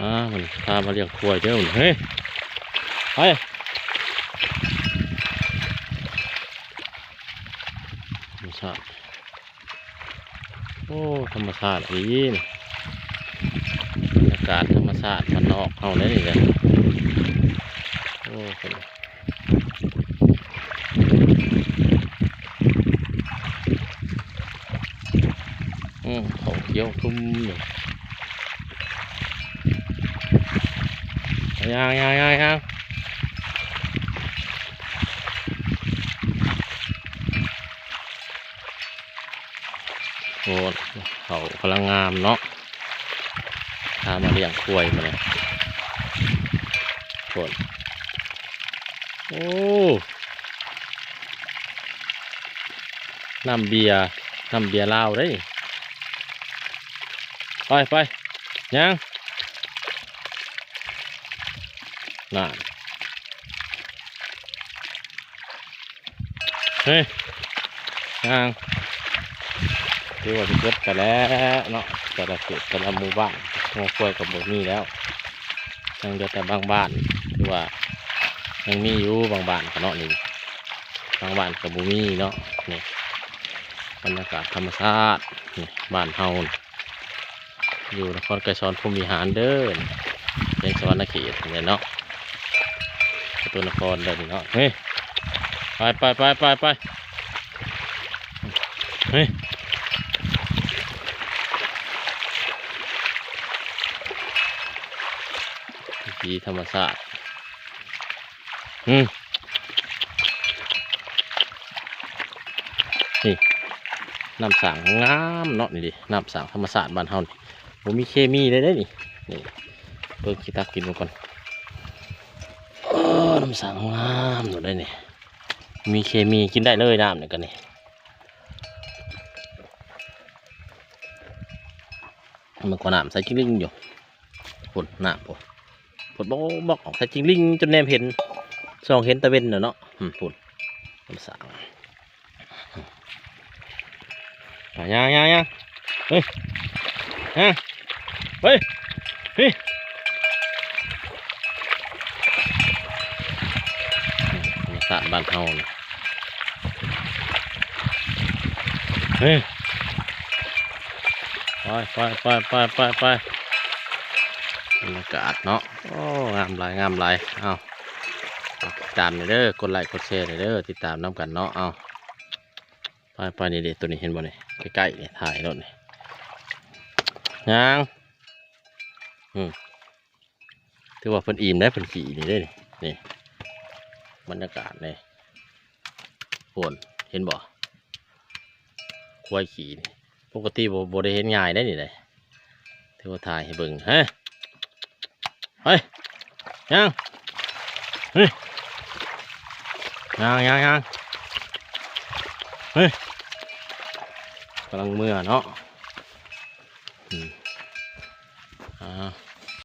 ອ່າ ມັນພາມາລ້ຽງຄວາຍເດີ້ ເຮີ້ຍ ໄປ ທຳມະຊາດ ໂອ້ ທຳມະຊາດອີ່ຫຼີ ບັນຍາກາດທຳມະຊາດບ້ານນອກເຮົາເດ້ນີ້ແຫຼະ ໂອ້ ອືມ ເຂົາຂຽວທຸ່ມຢູ່ ຍ່າງໆໆໆ ໂອ້ ເຂົາກຳລັງງາມເນາະ ພາມາລ້ຽງຄວາຍມື້ນີ້ ໂອ້ ໂອ້ ນ້ຳເບຍ ນ້ຳເບຍລາວເດ້ ໄປໆ ຍ່າງ ນັ້ນ ເຮີ້ຍ ຍ່າງ ຖືວ່າຊິເບິດໄປແລ້ວເນາະ ແຕ່ລະເຂດ ແຕ່ລະໝູ່ບ້ານ ງົວຄວາຍກໍບໍ່ມີແລ້ວ ຍັງເຫຼືອແຕ່ບາງບ້ານ ຖືວ່າຍັງມີຢູ່ບາງບ້ານເນາະ ນີ້ ບາງບ້ານກໍບໍ່ມີເນາະ ນີ້ ບັນຍາກາດທຳມະຊາດ ນີ້ ບ້ານເຮົາ ຢູ່ນະຄອນໄກສອນພົມວິຫານເດີ ແຂວງສະຫວັນນະເຂດນີ້ແຫຼະເນາະ ສະກົນນະຄອນເດີນີ້ເນາະ ເຮີ້ຍ ໄປໆໆໆ ເຮີ້ຍ ວິຖີທຳມະຊາດ ອືມ ນີ້ ນ້ຳສ້າງງາມເນາະ ນີ້ເດ້ ນ້ຳສ້າງທຳມະຊາດບ້ານເຮົານີ້ ບໍ່ມີເຄມີເລີຍເດ້ນີ້ ນີ້ ເບິ່ງ ຊິຕັກກິນເບິ່ງກ່ອນ ເອີ ນ້ຳສ້າງງາມໂລດເດ້ນີ້ ມີເຄມີ ກິນໄດ້ເລີຍນ້ຳນີ້ກໍນີ້ ມັນກໍນ້ຳໃສຈິງລິງຢູ່ ພຸ້ນ ນ້ຳພຸ້ນ ພຸ້ນ ບອກໆ ອອກໃສຈິງລິງ ຈົນແນມເຫັນ ສ່ອງເຫັນຕາເວັນແລ້ວເນາະ ອືມ ພຸ້ນ ນ້ຳສ້າງ ໄປ ຍ່າງໆໆ ເຮີ້ຍ ຍ່າງ ເຮີ້ຍ ເຮີ້ຍ ທຳມະຊາດບ້ານເຮົານີ້ ເຮີ້ຍ ໄປໆໆໆໆ ບັນຍາກາດເນາະ ໂອ້ ງາມຫຼາຍ ງາມຫຼາຍ ເອົາ ຕິດຕາມແດ່ເດີ ກົດໄລກົດແຊແດ່ເດີ ຕິດຕາມນຳກັນເນາະ ເອົາ ໄປໆ ນີ້ເດ້ ໂຕນີ້ເຫັນບໍ່ນີ້ ໃກ້ໆ ນີ້ ຖ່າຍໂລດນີ້ ຍ່າງ ອືມ ຖືວ່າເພິ່ນອີ່ມໄດ໋ ເພິ່ນຂີ້ນີ້ເດ້ນີ້ ນີ້ ບັນຍາກາດນີ້ ໂອ້ນ ເຫັນບໍ່ ຄວາຍຂີ້ນີ້ ປົກກະຕິບໍ່ ບໍ່ໄດ້ເຫັນງ່າຍໄດ໋ນີ້ໄດ໋ ຖືວ່າຖ່າຍໃຫ້ເບິ່ງ ເຮີ້ຍ ເຮີ້ຍ ຍ່າງ ເຮີ້ຍ ຍ່າງໆໆ ເຮີ້ຍ ກຳລັງເມືອເນາະ.